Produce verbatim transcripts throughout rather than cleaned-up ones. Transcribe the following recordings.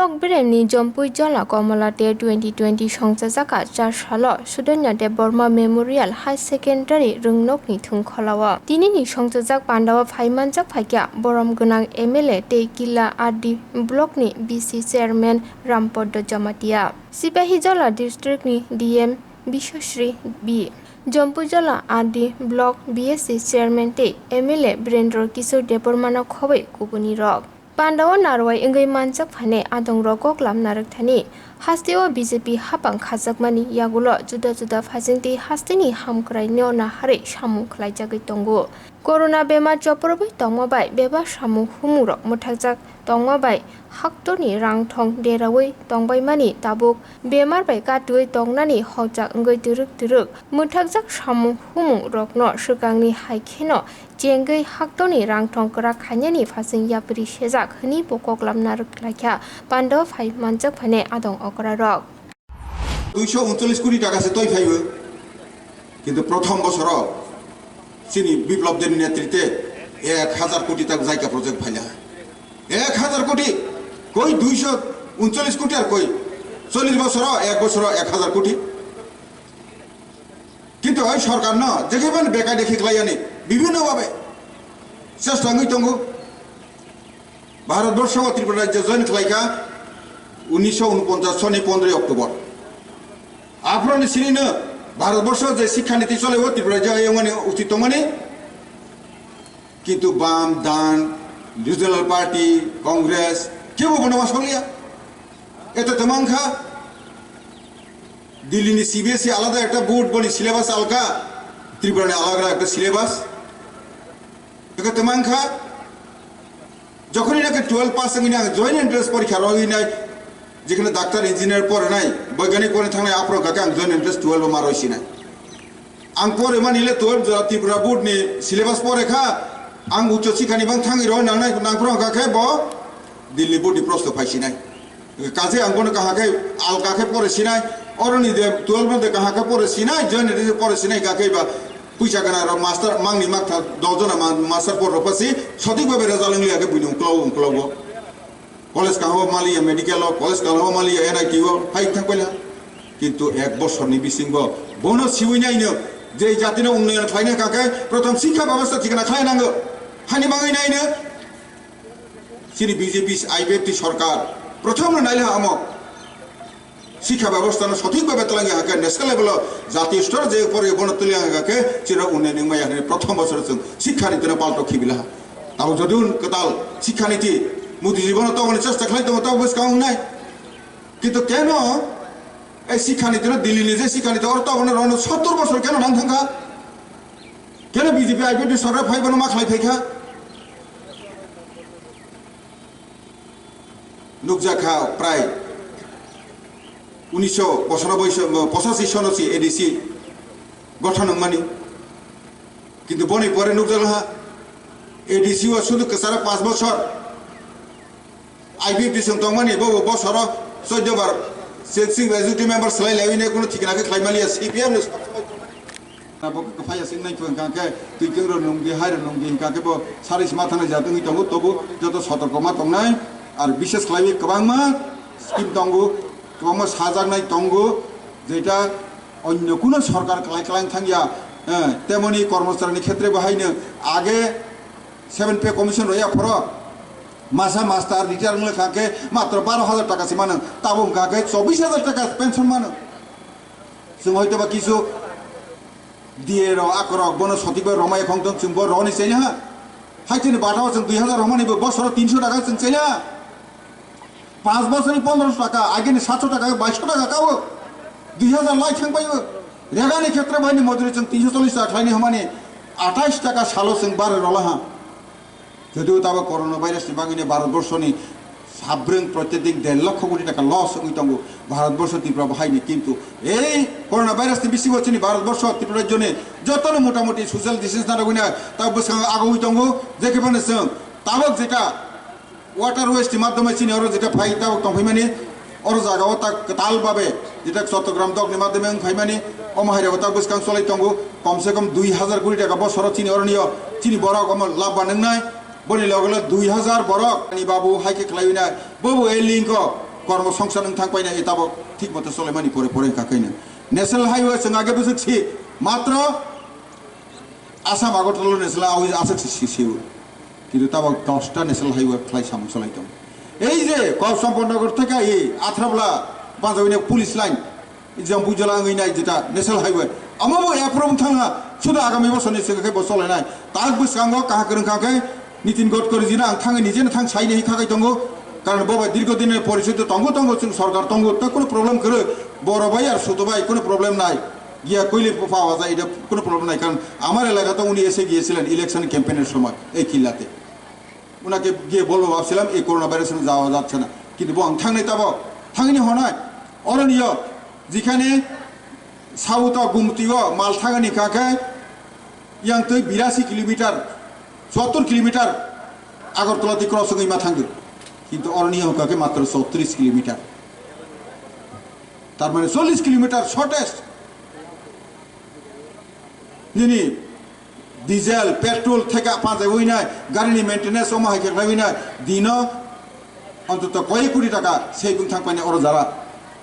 Kokberemni Jompui Jola Komolate twenty twenty songchajak a char salo Sudonya Debbarma Memorial High Secondary rwngnokni thungkholao. Tinini songchajak pandao phaimanjak phaikha borom gwnang M L A tei Killa R D blockni V C chairman Rampodo Jamatia, Sipahijola districtni D M Biswasri B, Jompuijola R D block B S C chairman tei M L A Birendra Kishore Debbarmano khobwi kubunirok. Pandao narwai wngwi manjak phainai adongrok koklam narwkthani hasteo B J P hapang khajakmani yagulo juda juda phasingtwi hasteni hamkraino naharwi samung khlaijagwi tongo. Corona bemar choprobwi tongma bai bebak samung humungrok mwthakjak tongma bai haktorni rangthong deraui tongbaimani tabuk bemar bai katui tongnani hokjak wngwi twrwk twrwk mwthakjak samung humungrokno swkangni hai kheno chengwi haktorni rangthong kwrak khainani phasing yapri sejak hwnwi bo koklam narwk laikha Pandao phai manjak phainai adong okrarok. Duiso uncholish koti taka se toi phaibo, kintu prothom bosoro chini Biplab Debni netrite ek hazar koti tak jaika project phaila. Ek hazar koti, koi duiso uncholish koti ar koi chollish bosoro, ek bosoro ek hazar koti. Kintu oi sorkarno jekhebani bekai dekhi khlaiyani bibhinno babe chesta wngwi tongo. Bharatborsho o Tripura rajyo join khlaikha unisho unponchas soni pondroi October. Aphuruni sinino Bharatborsho je sikha niti chole o Tripura rajyo ayongmani uchit tongmani. Kintu Bam, Dan, Regional Party, Congress kebo bono ma soliya. Eto tongmang kha Delhi ni C B S E alada ekta board, boni syllabus alka, Tripura ni alada ekta syllabus. Eko tongmang kha, jokhoni nake twelve pass wngwi ang joint entrance porikha rwgwi nai, jekheno doctor, engineer porinai, boiganik porina thangnai, aphuru kake ang joint entrance twelve o ma rwisi nai. Ang porimani le twelve jora Tripura board ni syllabus pore kha, ang ucho sikhani bang thangwi rw nangnai, nangphuru kake bo Delhi board ni prosto phaisinai. Kaje ang bono kaham khe alka khe pore sinai, oroni de twelve no de kaham khe pore sinai, join de pore sinai, kakhe ba puisa gana rok master mangni maktha dogjona ma-, master por rok pasi sotik babe result wng liya khe buini ungklau ungklau bo. College kaham maliya medical o, college kaham maliya N I T o, hai thang paila. Kintu ek bosor ni bising bo bono siwi nai no je jati no unnoyon khlai na kakhe prothom sikha babastha thikna khlai nango. Hani bangwi nai no. Chini B J P I P F T sorkar prothom no naila amo sikha bebostha no sothik bhabe twlangya hake national level o jatiyo stor je pore bono twlangya hake chini unnayon wngmaya hwnwi prothom bosor chwng sikha niti no palto khibilaha. Abo jodi un kwtal sikha niti Modi ji bono toboni chesta khlai tongo tabo bwskang wngnai. Kintu keno ei sikha niti no Delhi ni je sikha niti oro toboni rono sottor bosor keno nang thangkha. Keno B J P I P F T sorkar phai bono ma khlai phaikha. Nukjakha prai unisho bosoro boiso pochashi sono si A D C gothon wngmani. Kintu boni pore nukjakha A D C o sudu kwcharo panch bochor. I P F T chwng tongmani bo bo bosoro chwddo bar six executive member swlai laiwi nai kunu thikna khe khlai maliya C P M ni. Abo kwphai aswk nai hwnkha khe twi kwrwng rok nungdi hai rok nungdi hwnkha khe bo sari sima thangna jat wngwi tongo tobo joto sotorko ma tongnai ar bishes khlaiwi kwbangma scheme tongo kwbangma sajaknai tongo jeta onyo kuno sorkar kwlai kwlai thangya temoni kormochari ni khetre bo haino age Seven Pay Commission rwya phoro masa master retire wngkha khe matro baro hajar taka se mano, tabo wngkha khe chobbish hajar taka pension mano. Chwng hoito ba kisu D A rok akorok bono sotik bai romai khongthon chwng bo roni chaina ha. Haitini batao chwng dui hajar romani bo bosoro tinso taka chwng chaina ha. Panch bosori pondroso taka, agini satso taka, baisho taka kao. Dui hajar lai thang paio. Regani khetre baini mojuri chwng tinso chollish taka khlaini hwnmani atais taka salo chwng bare rolaha. Jodio tabo corona virus ni bagwino Bharat borso ni sabrwng protek din der lokho koti taka loss wngwi tongo Bharat borso Tripura bo haini, kintu ei corona virus ni bisingo chini Bharat borso Tripura rajyo ni jotono mota moti social distance narwgwino tabo bwskango agogwi tongo, jekhe phano chwng tabok jeta water waste ni madhyome chini oro jeta phai tabok tongphaimani, oro jaga o tak kwtal babe jeta Chattogram dok ni madhyome wng phaimani, omo hai rok tak bwskang cholai tongo, kom se kom dui hajar koti taka bosoro chini oro nio chini borok omo labba nwngnai, boni loge loge dui hajar borok ni babu hai khe khlaiwi nai, bobo ei link o Kormo songsa nwng thang paina e tabok thik moto solemani pore pore wngkha kaino. National Highway chwng age bwswk si matro Assam Agartala National Highway aswk si si siu. Kintu tabok dosta National Highway khlai samung chalai tongo. Ei je Kop Sampanagar theke ei Athrabla banjawini police line, Example, jala wngwi nai jeta National Highway. Amo bo approve wng thangha, suda agami bosor ni sengkhe bo cholai nai. Tak bwskango kaham kwrwng kha khe Nitin Gadkari jino ang thangwi nijeno thang sai ni khakai tongo. Karon bo bai dirgho din ni porichoi tongo, tongo chwng sorkar tongo, ta kuno problem kwrwi. Boro bai ar suto bai kuno problem nai. Giya koile pawa ja ida kuno problem nai, karon amar elaka to uni ese giyesilen election campaign er somoy ei killate. Unake giye bolbo babsilam ei corona virus no jawa jat sana. Kintu bo ang thangnai tabo, thangni honai. Oroniyo, jikhane South o Gumti o mal thangani kha khe yang twi birasi kilometer, chottor kilometer Agartala twi cross wngwi ma thangdi. Kintu oroniyo hokha khe matro chotris kilometer. Tar mane chollis kilometer shortest. Nini diesel, petrol theka panjai wi nai, gari ni maintenance omo hai khe khlai wi nai, dino ontoto koi koti taka sei bwng thang painai oro jara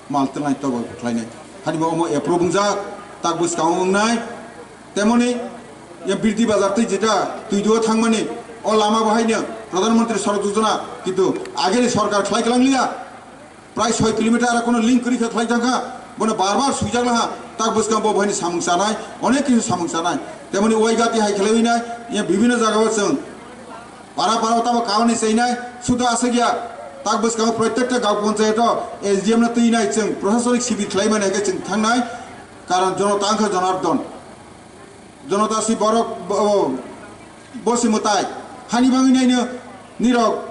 mal twlai tobo khlai nai. Hani bo omo approve wngjak, tak bwskango wngnai. Temoni ya Birdi Bazar tei jeta Tuiduo thangmani o lama bo haino Pradhan Mantri Sadak Yojana kintu ageni sorkar khlai kwlang liya. Prai soi kilometer aro kono link kwrwi khe khlai thangkha, bono bar bar swijak laha, tak bwskang bo bohani samung chanai, onek kisu samung chanai. Temoni Waigati hai khlaiwi nai, ya bibhinno jagao chwng para para tamo kauni chainai, sudo aswk ya, tak bwskango protekta gaon ponchayato S D M no twi nai chwng prosasonik sibir khlai mani hai khe chwng thangnai, karon jonota wngkha Jonardon. Jonota si borok bo-, bo-, bosi mwtai. Hani bangwi naino nirok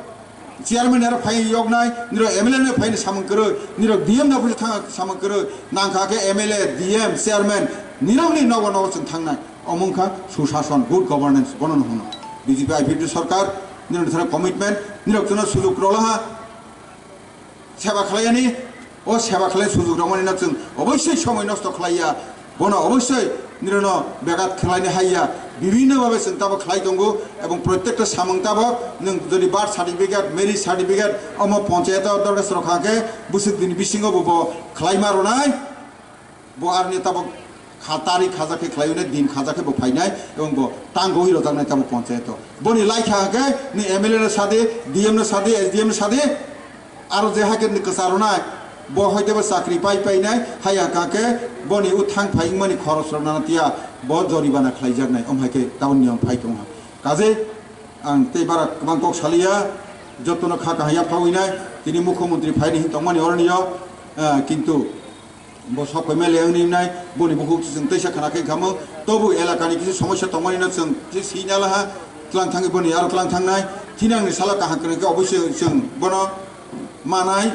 chairman aro phai yoknai, nirok M L A no phai samung kwrwi, nirok D M no phai thang samung kwrwi, nangkha khe M L A, D M, chairman, nirokni nogo nogo chwng thangnai. Omo wngkha susason, good governance, bono no hwno. B J P I P F T sorkar, nirok thana commitment, nirok thana sujuk rolaha. Seba khlaiyani, o seba khlai sujuk rwmani no chwng oboisoi somoi nosto khlaiya, bono oboisoi nirwno begat khlaini haiya, bibhinno bhabe chwng tabo khlai tongo, ebong protekta samung tabo nwng jodi birth certificate, marriage certificate, omo ponchayato dorkhas rokha khe bwswk dini bisingo bo, bo khlaima rwnai. Bo aroni tabok kha-, tarik khajakhe khlaiwi nai, din khajakhe bo phainai, ebong bo tangwi rojaknai tabok ponchayato. Boni laikha hwnkhe ni M L A no sadi, D M no sadi, S D M no sadi, aro je hakhe ni kwcharo nai, bo hoite bo chakri pai painai, hai hwnkha khe boni o thang phai wngmani khorosrok nana tiya, bo joribana khlaijaknai, om hai khe tabok niyom phai tongha. Kaje ang tei bara kwbang kok saliya, jotono kha kahaya phawi nai, tini mukhyamantri phaini hin tongmani oroniyo, eh, kintu Bo sok M L A wngni nai, boni bukhuk chwng teisa khana khe kamo, tobu elakani kisi somosya tongmani no chwng kisi sina laha, tlang thangwi boni aro tlang thangnai, thinangni sala kaham kwrwng khe oboisoi chwng bono manai.